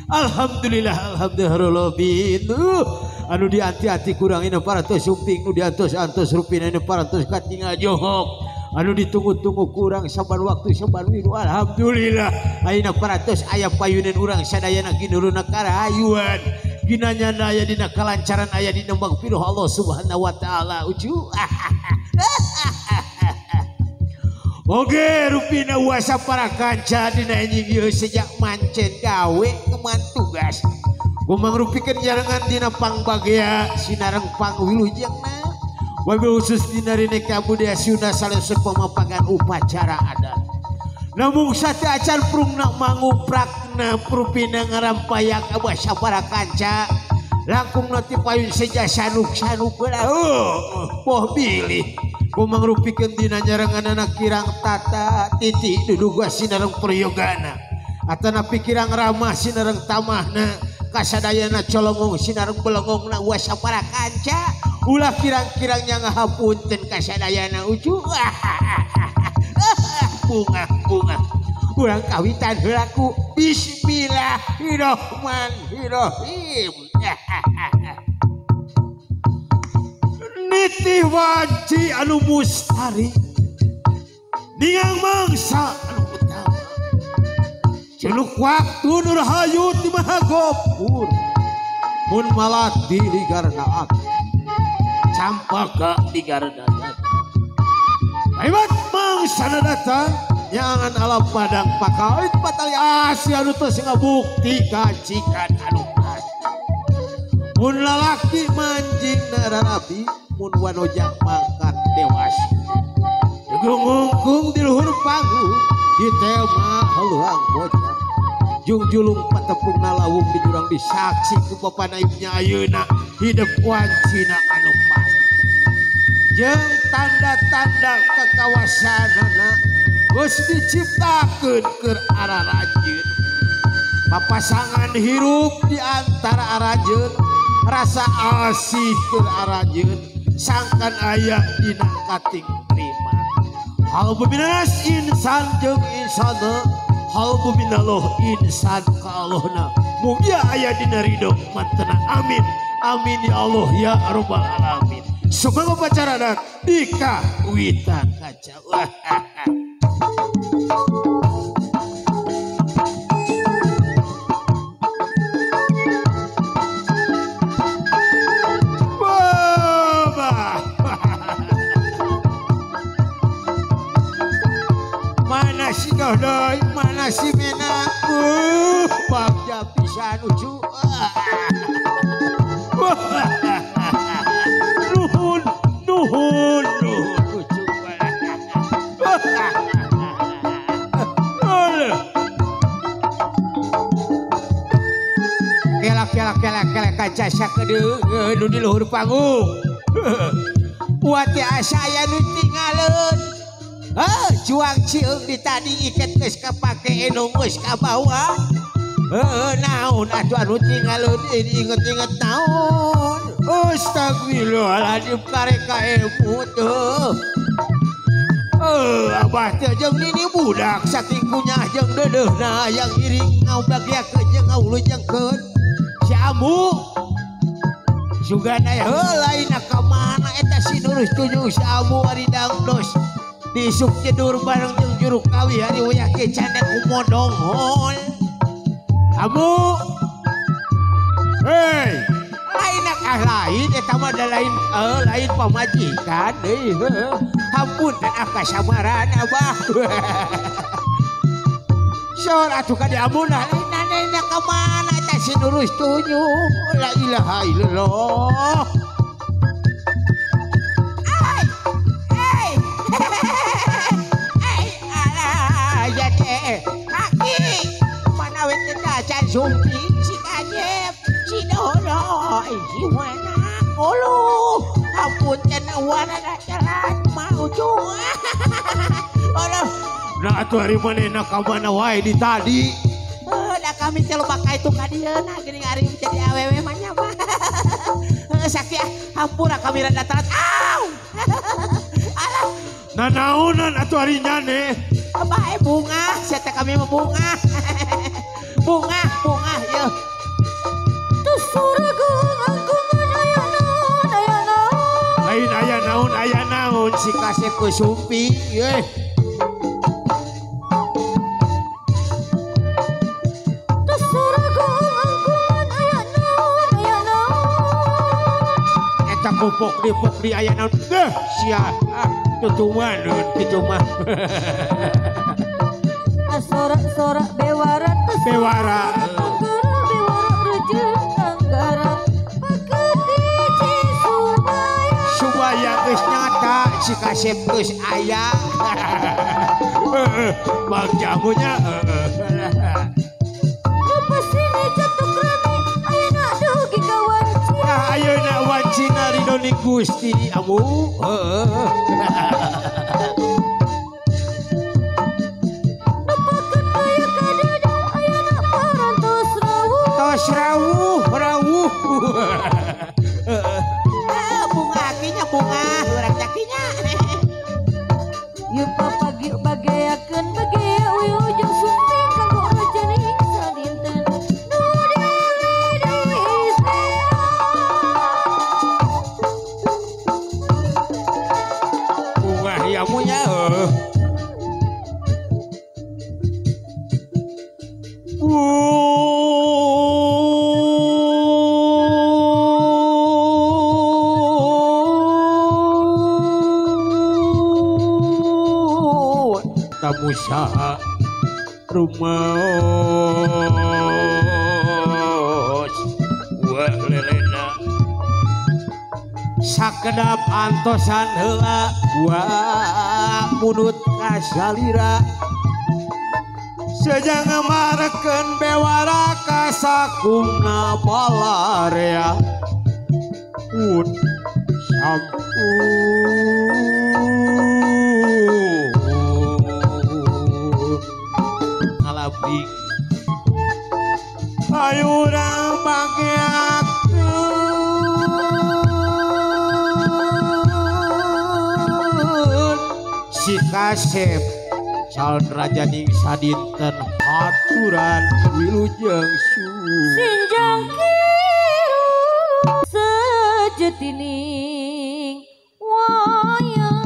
Alhamdulillah alhamdulillah anu dianti-anti kurang ini parantos sumping nu diantos-antos rupina ini parantos katingal johok anu ditunggu-tunggu kurang saban waktu saban wiru alhamdulillah ayeuna parantos aya payunan urang sadayana ginuruna karahayuan ginanyana aya dina kalancaran aya dina magfirah Allah Subhanahu wa taala ucu. Oke rupina wasa para kanca dina anjing ieu sejak mancen gawe keman tugas kumangrupikeun jarangan dina pangbagea sinareng pangwilujengna wabil khusus dina rine kabudaya Sunda salesep pamapagan upacara adat namung sate acan prungna manguprakna rupina ngarampayak wasa para kanca langkung ti payun seja sanuk-sanuk poh bilih kumangrupikeun dina nyarenganana kirang tata titi duduga sinareng prayogana atana pikirang ramah sinareng tamahna kasadayana colongong sinareng belengongna wasa para kanca ulah kirang-kirang nya ngahapunten kasadayana ucu. Bunga-bunga urang kawitan heula ku bismillahirrahmanirrahim. Nitih wanci anu mustari ningang mangsa anu utama celuk waktu nur hayut di maha gopur mun malati ligarna ak campaka ligarna hebat mangsa datang nyangan alam padang pakait patali asli anu tos ngabukti kacikan anu pas mun lalaki manjing nararabi mun wanojang mangkat dewasa gunggung di luhur panggung di tema haluang bocah jungjulung patepung nalawung di jurang disaksi ku bapanaibnya ayeuna hidup wancina anu pas jeung tanda-tanda kekawasanana geus diciptakeun keur ararajeun papasangan hirup di antara arajeun rasa asih keur arajeun sangkan aya dina kating terima hal buminas insan jeung insana hal buminaloh insan ka Allahna mugia aya dina ridho mantena amin amin ya Allah ya rabbal alamin. Semoga upacara dika wita kaca. Mana si Dodoy, mana si Mena, bagja pisan ucu. Nuhun, nuhun, nuhun ucu. Kelak, kelak, kelak, kelak kaca sakedeung nu di luhur panggung. Wati asa aya nu tingaleun. Juang ciung di tadi iket geus kapake enung geus kabawa. Naon atuh anu tinggalun inget-inget naon. Astagfirullahaladzim karek kaemut teu. Abah teh jeung nini budak saking kunyah jeung deudeuhna yang iring ngabagiakeun jeung ngawulujengkeun. Si Ambu sugana heuh lain ka mana eta si Nurus tunjung si Ambu ari dangdos. Disuk jedur bareng jeung juru kawi hari wayah ke canda kumodonghol. Abu, hei, lain ah lain, eta mah da lain, lain pamajikan deui. Hampun ah kasamaran abah. Sor atuh ka di amunah lain ka mana eta si Nurus tunjung. La ilaha illallah. Mana we teh acan sumping si Kajep si Dodo si Wana uluh hapunten wana jalan mau cu. Aduh nah atuh ari manehna ka mana wae di tadi da kami teh loba ka itu ka dieuna geuning ari jadi awewe mah nya mah sakieu hampura kami rada telat au. Alah nanaonan atuh ari nyane bae bunga. kami mah bungah. Bungah bungah yeuh. Lain aya naon aya naon si kasep geus sumping yeuh. Eta pupuk di aya naon deh sia ah tutumaneun kitu mah. Sorak-sorak bewara bewara supaya geus nyata si kasep geus aya. Bang jamunya ayeuna wancina ridho Gusti amu. Tos rawuh rawuh. Bunga akinya bunga urang cakinya. Yeuh papagi bageakeun bagea wilujeng sumping kanggo rajaning sadinten nu diwidis. Bunga yamunya heuh. Tamusaha rumaos wah lelena sakedap antosan heula wah munut kasalira sejang marekeun bewara kasakumna balarea un sampun ayo urang bageakeun si kasep calon raja ning sadinten haturan wilujeng su sinjang kiru sejetining wayang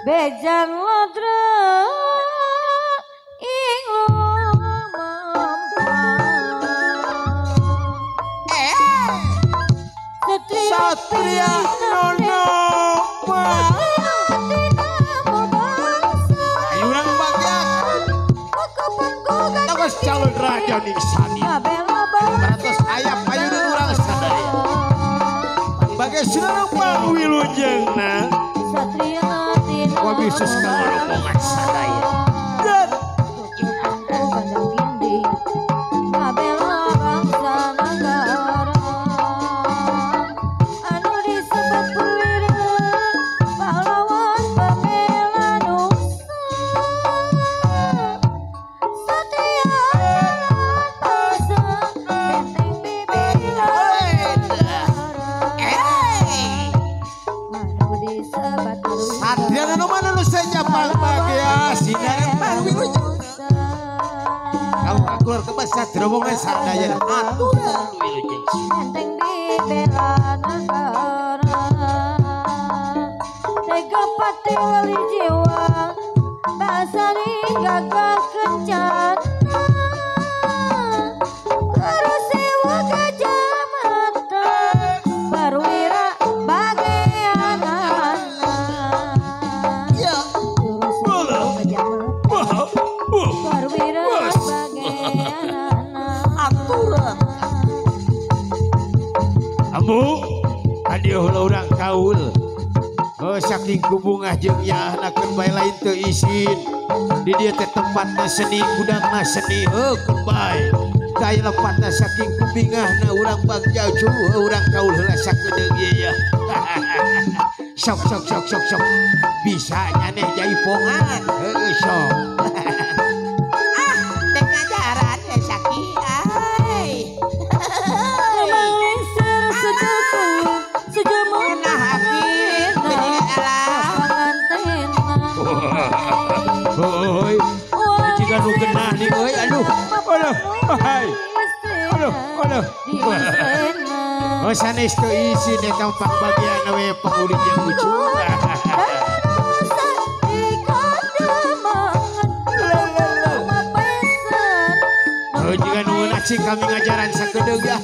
bejan lodra Satria nono ayo urang bageakeun tangos calon raja ning sani parantos aya payuneun urang sadaya bage sinareng pangwilujengna wabisus ka rombongan sadaya. Rombongan sadaya aturan wilujeng enteng dibela negara tega pati wali jiwa basari gagah kencana kerusewa gajah mata perwira bageanana perwira bageanana. Amu tadi heula urang kaul. Oh saking kubungah jeung yaahnakeun bae lain teu isin. Di dieu teh tempatna seni, gudangna seni heuh keun bae. Daya lepatna saking kubingahna urang bagja urang kaul heula sakedeung ieu ya. Sok sok sok sok sok. Bisa nyaneh jaipongan. Heuh sok. Ah, teh ngajaran ya saki ai. nu genah nih euy aduh. Aduh, hai. Aduh, aduh. Oh sanes teu isin eta pangbagian we pangulijeng ucu. Oh jika nuhun acing kami ngajaran sakedeung ya.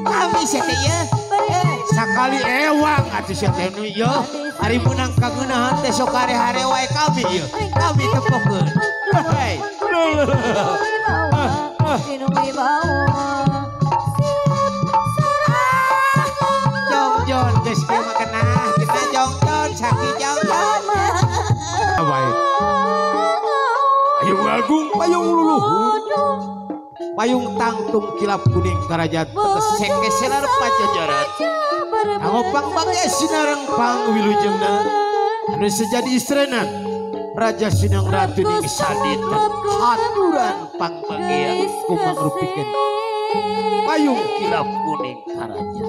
Kami sia teh ieu. Sakali ewang atuh sia teh nu ieu. Ari meunang kangeunahan teh sok hare-hare wae kami ieu. Kami tepokeun. Hei. Jongjon geus kieu mah kenah kita jongjon saki jongjon. Baik. Payung agung, payung luluhur, payung tangtung kilap kuning karajat kesek-keselar pajajaran. Angopang bagai sinareng pangwilujengna anu sejadi istrena Raja Sinang Ratu ning sadita aturan pangbagia kumangrupikeun payung kilap kuning karajat.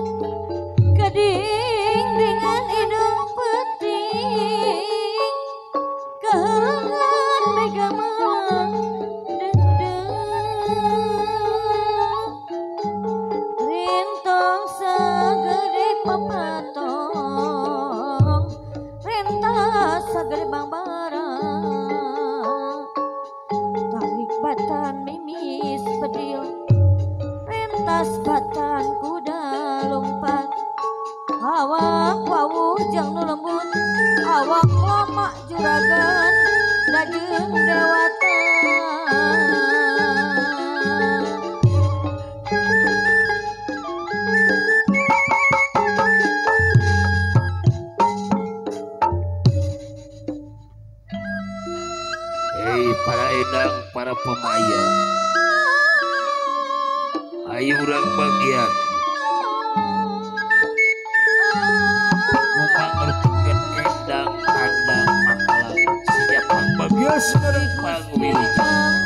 Keding dengan hidung peting kehelangan megaman dendeng rintong segede pepatong rentas segede bang-barang tarik batan mimis bedil rentas batan kuda lompat awak wawu jang nu lembut awak lomak juragan dajeung dewata. Hei para endang, para pemaya, ayo urang bagian kumangrupikeun endang tandang makalang siap pangbagia sinareng pangwilijeng.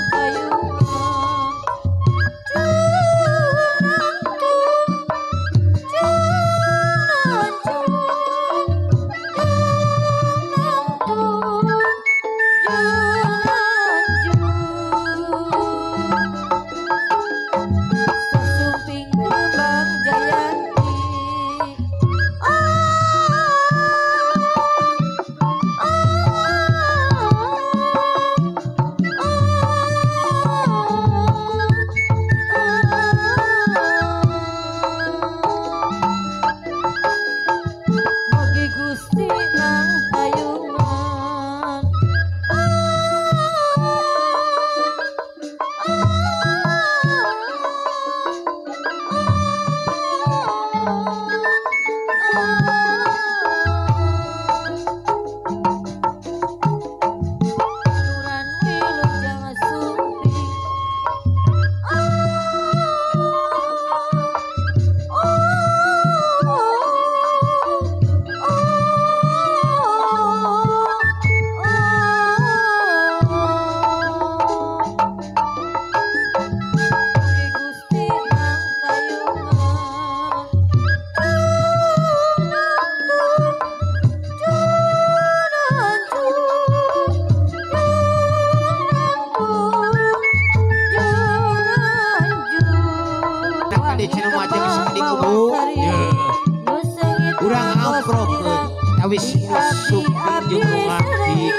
Urang amprokeun tawis musuh jeung ngati.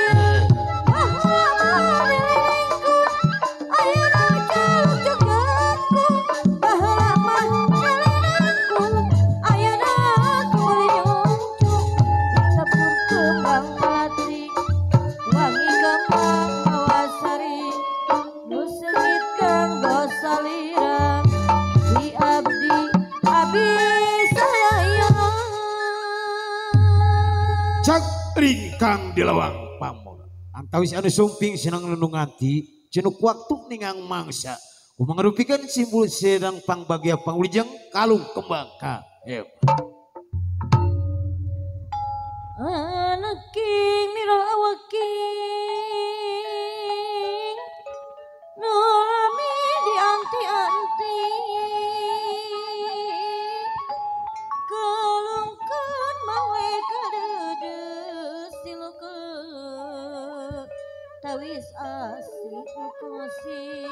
Ringkang di lawang pamor antawis anu sumping senang lendunganti cenuk waktu ningang mangsa kumangrupikeun simbol sedang pangbagia pangwilijeng kalung kembang ka aneking nira awaking nulami di anti-anti kalungkeun mawe kadeudeuh. Tawis asik nukosi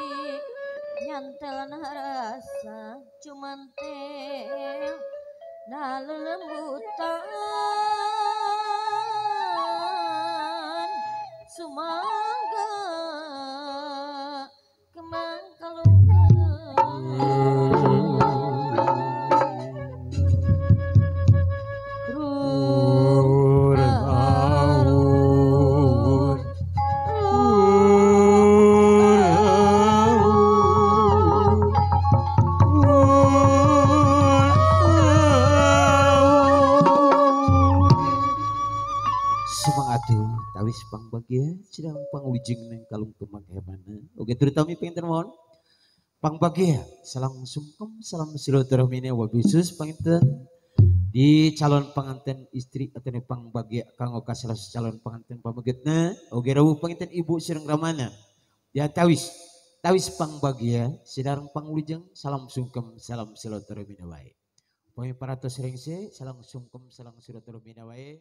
nyantelan rasa cuman tel na lelembutan sumangga kemang tawis pangbagia sidang pangwijing neng kalung kemang hemana. Oke terutama penginten mohon pangbagia salam sungkem salam silaturahmine wabisus penginten di calon pengantin istri atau pangbagia kanggo kasalah calon pengantin pamegetna. Oke rawuh penginten ibu sareng ramana. Ya tawis tawis pangbagia sidang pangwijing salam sungkem salam silaturahmine wae. Pami paratos rengse salam sungkem salam silaturahmine wae.